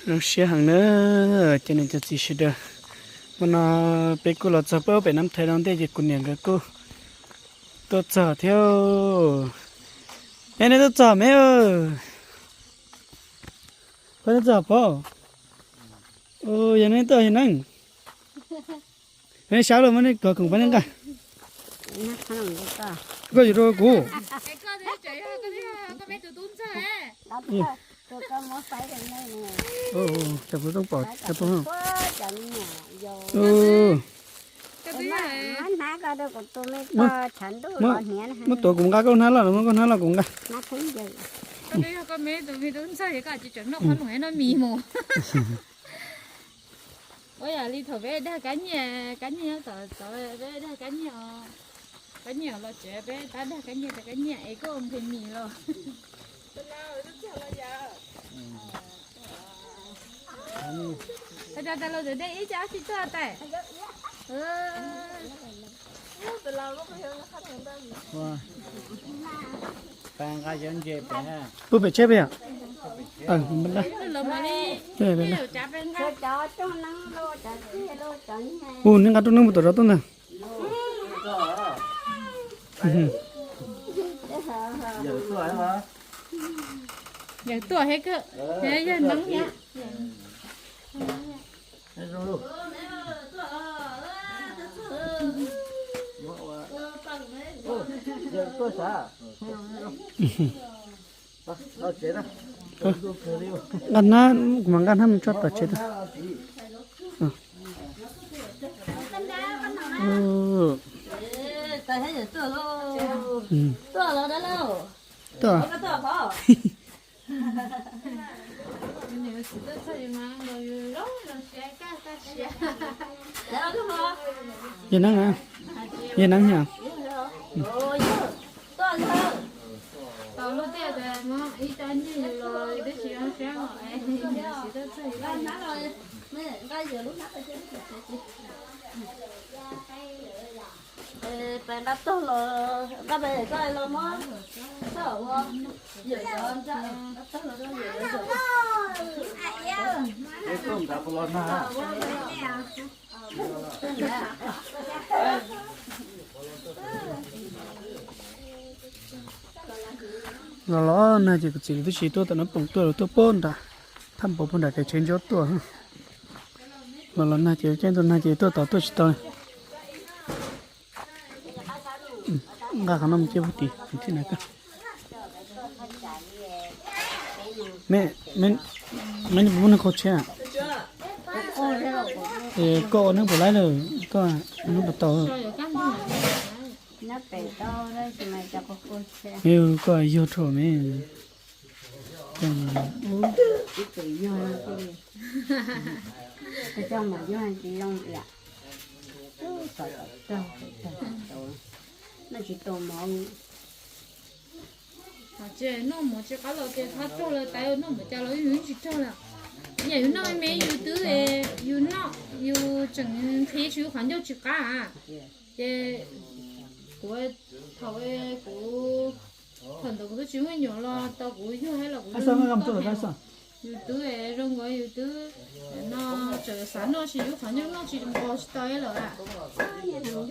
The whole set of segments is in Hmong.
Zoo siab heev na, cov niam cov txiv sawv daws. Hmo no peb kuj los txog pem Nab Thaiv no ntej ces kuv niam nkawd kuj tuaj txog thiab. Es nej tuaj txog me, koj tuaj txog pom. Yog nej tuaj yog neeb. Nej sab los muab nej kov khoom pab nej nqa. Koj yuav rau kuv. Muab tuav kuv nqa koj hnab los, muab koj hnab los kuv nqa. Ua yam li thaum peb dag kab nyiaj, kab nyiaj nyob tom txov, peb dag kab nyiaj, kab nyiaj los tsev peb tab dag kab nyiaj, tas kab nyiaj es koj ua nqhis mis los. Ua tas los txawm de ib co ab tsi tuaj tais. Pub pem tsheb peb yom. Ua, nej nqa rooj neeb mus tom rau tuaj ntag. Yawg tuaj thiab, yawg neeb thiab. Nqa hnab, kuv mam nqa hnab mus tso tom tsev tag. Tuaj. Yawg neeb, yawg neeb yom. Peb nqa tog los, nqa peb koj los muab, koj ua, yawm cov nqa tog los rau yawm cov. Los los nag ces kuv txiv lawv twb tsis tuaj tom no, poob tuaj, lawv tuaj poob nram, thaj npoo poob nram kev tsheb ntsuab tuaj. Los los nag ces caij ntuj nag ces tuaj tod tuaj tsis tau. Nqa qhov no mus cia puag tid kuv thiaj na koj. Me, me, me puas muaj neeg qhau tsheb? Koj ua neeb puas laib lawm, koj ua neeb puas tau? Koj yog rau me. Noj mov tsis qab los ces thab raug lawm, tais noj mov cas los yus tsis raug lawm. Yam yus noj me yus twb, yus noj yus tseem nqhis tsis yus qhov ncauj tsis qab. Ces kuv, thaum kuv, thaum ntawd kuv twb tsis muaj nyuam los tau kuv yug thiab los kuv yug. Yus twb zoo nkaus yus twb no tseem xav noj tsis yus qhov ncauj noj tsis nqos tsis tau lawm. Ces lawv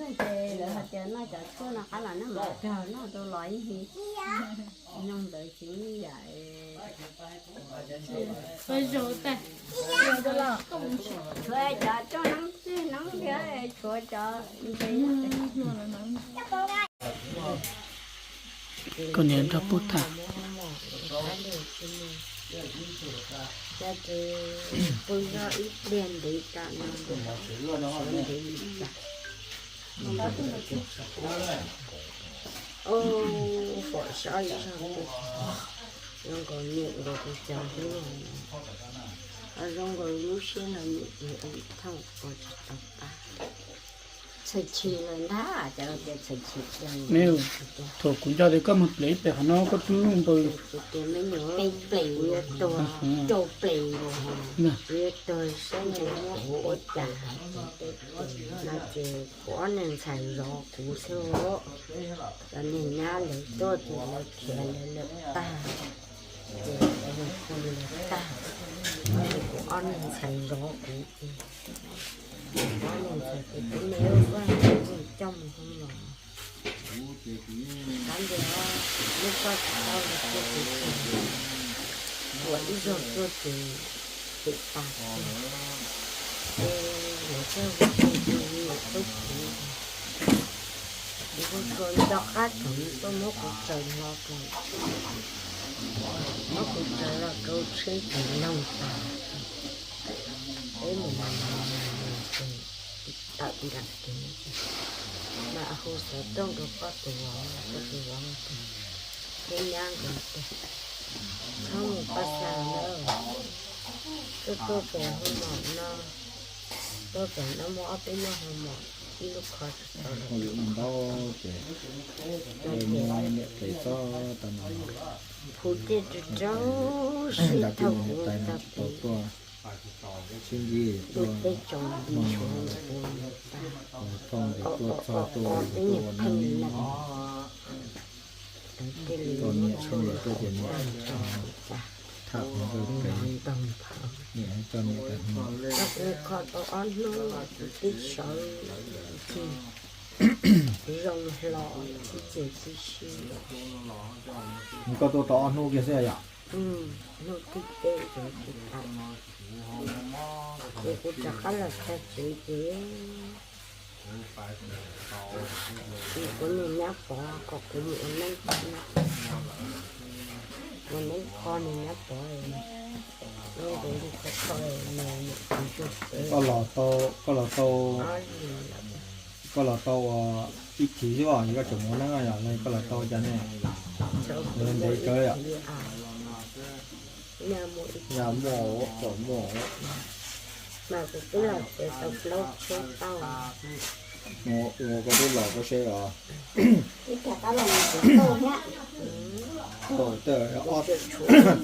hais tias noj cov tshuaj no qab los noj mov kawg, noj rau los ib hlis. Noj ntawd tsis yam. Tshuav cov tsooj neeb txwj neeb thiab tshuav cov ntses. Koj niam nrog pub tham. Pw nyob ib pliag ntev tas no, ntev li cas. Pom saib zoo nkaus nyiam nkaus kuv cov hlub, zoo nkaus lub siab no nyiam nyiam ib thooj ua tsis tau pab. Txhawj chim lawm ntag, cov laus tias txhawj chim tiag. Thaum kuv nco tias koj mus plev ib pem qhov no koj twb npau. Kuv tias me nyuam, peb ples kuv yuav tuag, rau ples nkaus, kuv yuav tuag saib nws muab kuv ua cas. No ces kuv ob niag ntxhais zov kuv xwb. Cov niag nyab lawv tuaj ces lawv khiav lawv lawm tag, ces lawv hu lawv tag, ces kuv Ob niag ntxhais zov kuv ces, ob niag ntxhais ces kuv niam lub vaj kuv coj mus hoo los. Tab ntawd lub koj tsis tau los cia kuv ua ib zaug tuaj ces pem tas kiag. Ces lawv thiaj hu tus niam tub kuv, kuv hu tsuas nco qab thaum tuaj muab kuv tsaws hlo rau, muab kuv tsaws los rau tsheb ces noog tas. Peb mus mas ces tawm nram kev mas hu xov tooj rau koj tus vauv, koj tus vauv tias thiab nyab nkawd tias txhob mus paj xas lawm, tuaj tuaj pem hoo mom no, tuaj pem no muaj ob peb lub hoo mom, ib lub kho tsis tau los ib lub kho. Ces hu tej rau rau sib thauj kuv tag kev, sib ntsib tuaj tej tsoom lis xyuav ua tag, o o o o peb niag pheej lees, tuaj niam tsheej tuaj ces niam tham qhov ntawd pem, niam coj niam pem hmo. Koj kuv kho tau ob hnub kuv twb sawv ncig zoo hlo tib ce tib si. Koj tuaj tau ob hnub kiag xwb yom? Hnub thib peb ces tsis tau, ces kuv rov qab los txog tsev ces kuv niag nyab Pov kom kuv mus ua neeb, ua neeb kho niag nyab Pov, nws nqus li kho kho, nws niam kuv ntsuag tsev. Koj los tau, koj los tau ua ib thiv xwb os, koj tseem mus ua neeb yom, los koj los tau cas ne? Ntev kawg yom. Nyaj muaj, tsaus muaj. Mas kuv twb los tsev tau plaub tsib tauj. Ua koj twb los koj seb os.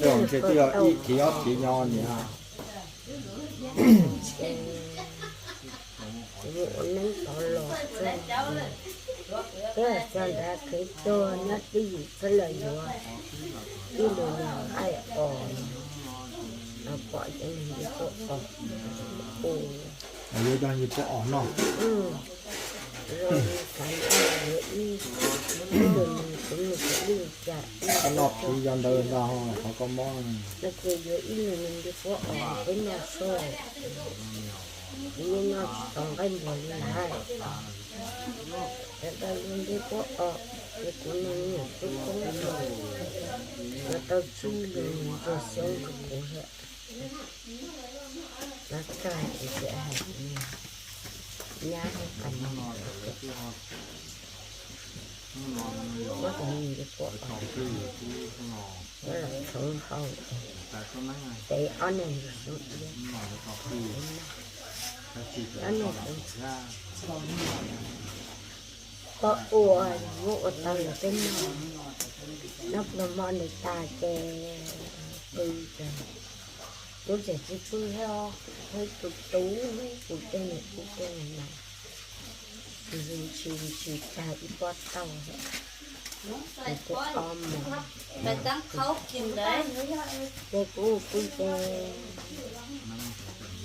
Tej ntshe twb yog ib thiv ob thiv nyob niam. Kuv mus ua neeb tod los txog, peb txog nrad kev tuag nyob twj ywm txhua lawm yuav ib lus niag nqaij os, los pom cov niag ncej puab os. Yuav cov ncej puab os no. Zoo li xav yuav ib, ib lus niag kuv niag kuv ib lus cas ib, koj noj phiv yog ntawd ntag qhov koj mob no ces yuav ib lus niag ncej puab os peb noj soj. Kuv yeej noj tsis tau nqaij npuas li lawm. Sawv daws yuav ncej puab os, ces kuv niag me nyuam tub koob los tau tsib lus niag ntsuag xyoob rau kuv thiab. Los txog ces thiaj hais tias, nyab, hais qas no, muab tus niag ncej puab os, muab los txhoov hau es tev ob niag ntsuag xyoob iab, ob niag xyoob koj ua, muab ua tau los peb noj. Noj pluag hmo ntawd tas ces pw ces kuv tseem tsis pw thiab, tus tub kuv tej niag tub tej niag mas ntshis ntshis tag ib pob tauj, kuv twb ob moos. Ces kuv pw ces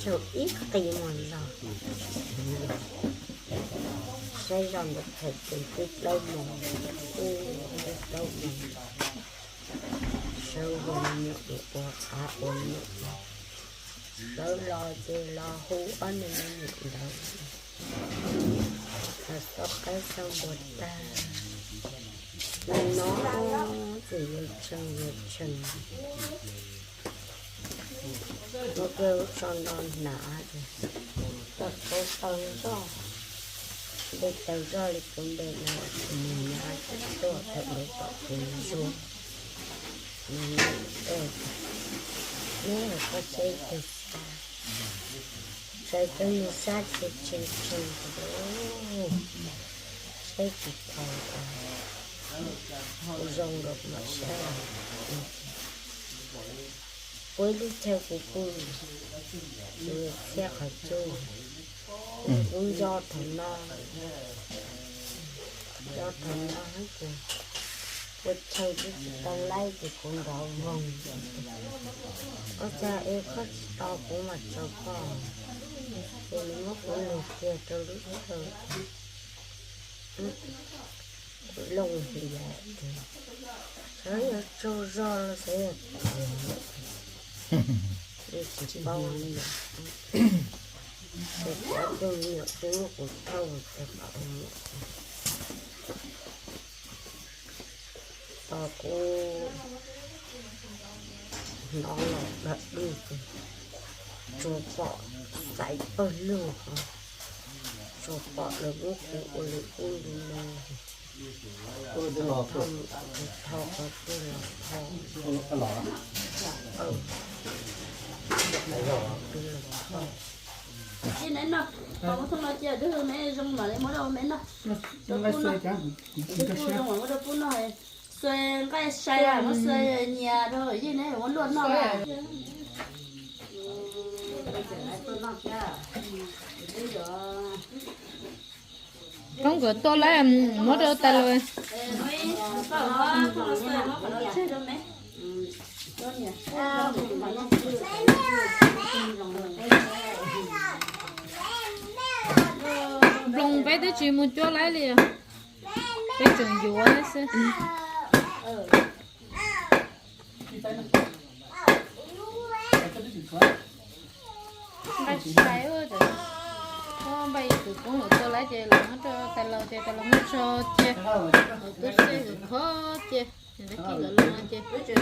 tshaum ib qis mus los, saib zoj ntawd txhais tes twb plaub moos, twb plaub moos. Sawv ua nyuam ua qav ua nyuam, sawv los ces los hu ob niag me nyuam ntawd, thaum txoj qaib txoj npua tag, no ces yuav tsheej yuav tsheej, ua kawg tso nto hnav ces txoj qaib tau zoj, npe taws zoj li kuv npe no, nws nyab tuaj thaum ntawd pom kuv ntsuag, nws nyab tuaj, neb los koj seb twg sab, sawv cov niag sab tshee tshee tshee, saib tsis tau, zoo nkaus mam saib. Ua ib lub chaw kuv pw, txiav qhov cub, kuv nco thaum no, nco thaum no ces Ua chaw twb tsis tau laib ces kuv nrov voog. Ua cas es koj tsis tos kuv mam tso koj? Ces nws muab kuv nug kiag rau lub chaw. Kuv looj hlias tias, xyov yog tsaug zog los xyov yog tias, yeej tsis paub li. Ces kuv ob tug me nyuam twb muab kuv thauj rau tom, tos kuv hnov los dag dwj, tsuas pom xaiv pawg lug, tsuas pom lawv muab kuv ua li ub li no. Tho qhov twg los tho. Twg los tho. Ib neb noj, qhov muab thoob no cia dwb me zoo mam li muab rau me noj. Rau pub noj. Dwb pub zoo mam muab rau pub noj. Xua nqaij sai muab xua nyias rau yeej neb muab luaj noj. Koob nkawd tua lawm, muab rau tas lawm. Nploos peb twb tsis mus cuab laib li, peb tseem yuav xwb. Nqaij sai, npaj tus koob lawm tua lawm ces los muab rau tais laus ces tais laus muab tso ces, lawv twb xwb khov ces, dab kis lawv los ces.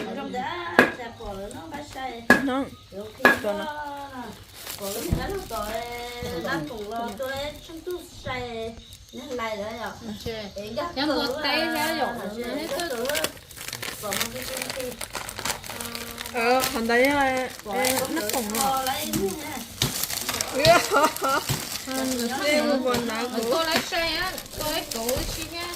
Thiab npua teb thiab yom, qhov ntawd yog nab poom los. Tua lawv sai, tua kauv si thiab.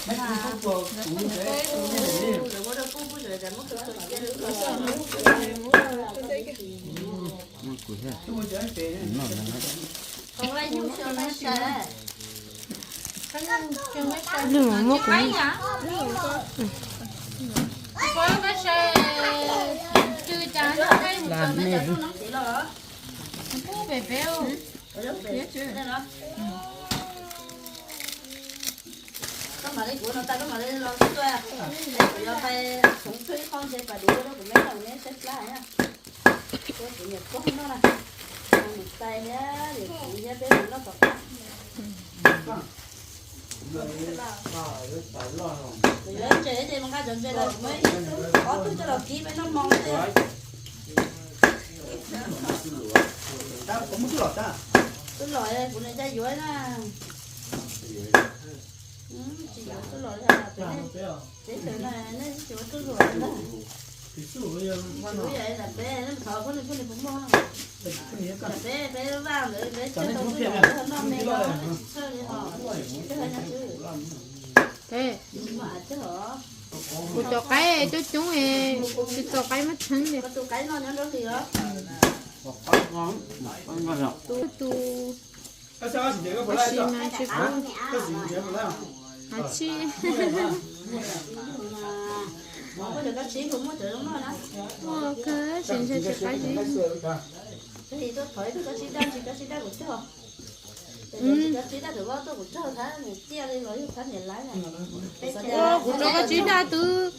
Nws muab kuv, lam me. Koj mam li kuv no tas koj mam li los tuaj, kuv yuav pais txhoov tshuaj ib qho ntses pas duv rau kuv me noj kuv me saib plab na. Kuv kuv niam pog noj na, mus txais thiab niam kuv thiab peb mus noj tom qab. Kuv yuav ntses ces mus nqa cov ntses los kuv muab ib tug ob tug coj los kib peb noj hmo xwb. Twb los kuv niam ncaj yuav na. Tsis yuav twb los li, peb teb chaws no nej tsis yuav twb los li ntag. Tsis yuav yam peb thov poj niam poj niam puas muaj. Yam peb peb vaj ntawd peb txhawj tau twb los li ho noj me no tsis txhawj li ho. Tsis txhawj nyob twb. Kuv cov qaib coob coob, tsis txaus qaib muab theeb li. Tus qaib no nyob rau hli os. Tus, tus, tab sis mas tsis pub, hais tsis, muaj kawg tsis ntshai tsis qaib tsis. Ua kuv rau koj tsib daj twb,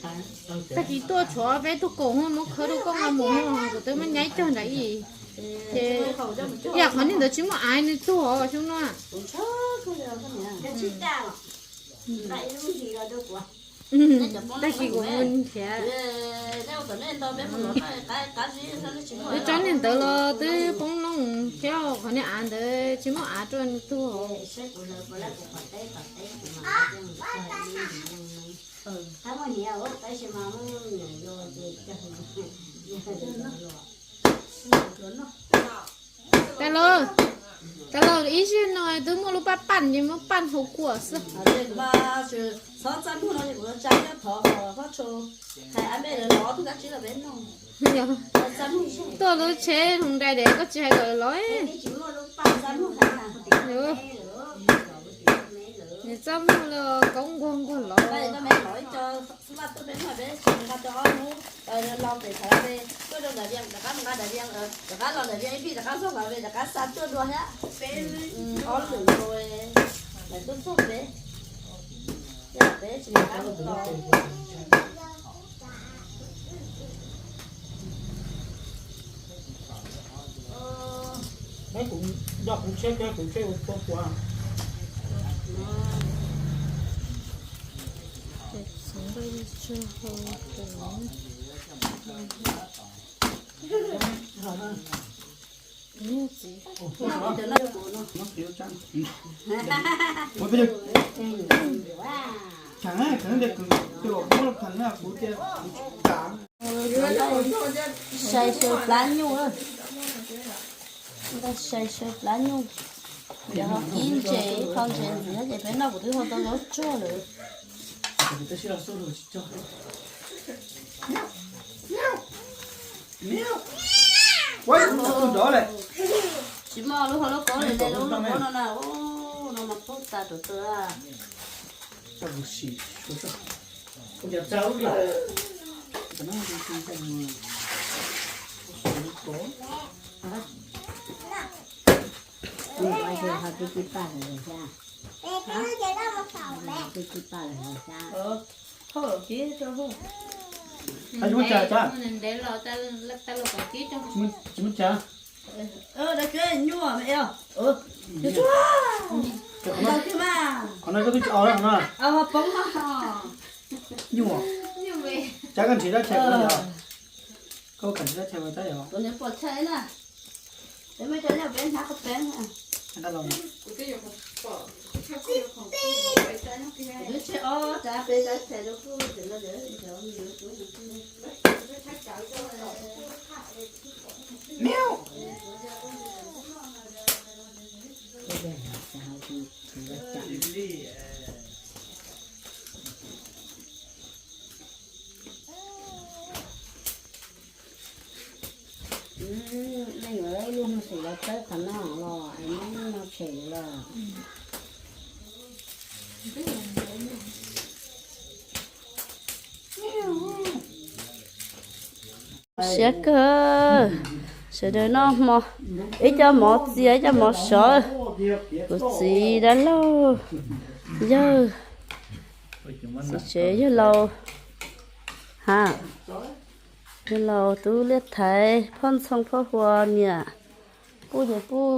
tag kis tuaj tshuav peb tug kaum muab khawb rau koj nqa mus, kuv twb muab nyaib cog nrad ib. Ces yam qhov niag ntawd tsis muaj av nws tuag xyoo no. Tag kis kuv mus nrhiav. Wb tsob niag ntawd los twb poob loo thiab, qhov niag av ntawd tsis muaj av rau nws tuag. Tais laus, tais laus, ib zaug no twb muaj lub paj paj ces muab paj hau kuam xwb. Tuaj lub tsheb hluas nraim diam koj tsis hais kom los. Nws txaj muag los koob nquag nquag los. Los pem thav pem tuaj rau ntawm Vias, rov qab mus nqa ntawm Vias, rov qab los ntawm Vias ib pliag rov qab txog pem, rov qab xa tuaj dua thiab. Peb ob lwm tus lawv tuaj txog peb, peb tsis rov qab mus tau. Kuv, yog kuv tsheb thiab kuv tsheb ua pua pua. Ua peb, kheev, kheev tias kuv, kuv muab los kheev na kuv tias kuv tsis kam. Sai saw plab nyuj, sai saw plab nyuj. Cov ho kib ntses, ib qho ntses ntxiv ces peb noj kuv twb ho tau zaub tsuag lawm. Tsis muaj lub hauv lub kaub li, lub hauv lub kaub no na, no mas poob tas rau tawm. Tsis muaj tsa, nyuaj. Qhov no koj twb tsis au no. Nyuaj. Tsam koj nrhiav dab tsi, koj kam nrhiav dab tsi mas tab yog. Nej yuav ib lub hwj xwm los txawb qhov no los es muab no tshem los. Siab kawg, sawv daws noj hmo, ib co mov txias ib co mov sov. Kuv txiv dab laug, yawg, txiv tsev yawg laus, ha, yawg laus tub liab thaiv, phoj ntxhoo phoj hua niam, puj ces puj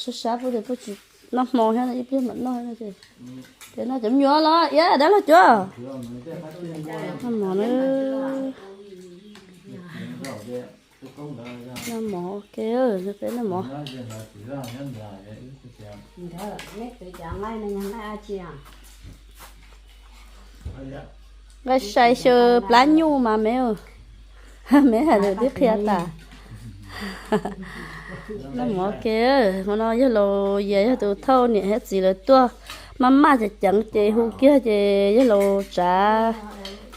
sab sab, puj ces puj tsis noj hmo thiab, ib pliag mam noj ces. Ces noj cov me nyuam los iab dab laug cuab. Noj mov na. Noj mov ua ke, peb noj mov. Nqaij sai xyaw plab nyuj mas me, me hais lus twb qhia tas. Noj mov ua ke, hmo no yawg laus Yias yog tus thauj niam thiab txiv lawv tuaj, maj maj ceev ceev ces hu kiag ces yawg laus tsav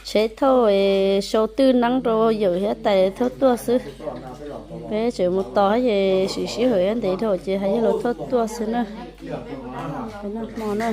tsheb thauj es sau twj neeb rau yawm thiab tais thauj tuaj xwb. Peb tseem mus tos ces sim sij hawm ntev dhau ces hais yawg laus thauj tuaj xwb na. Peb noj hmo na.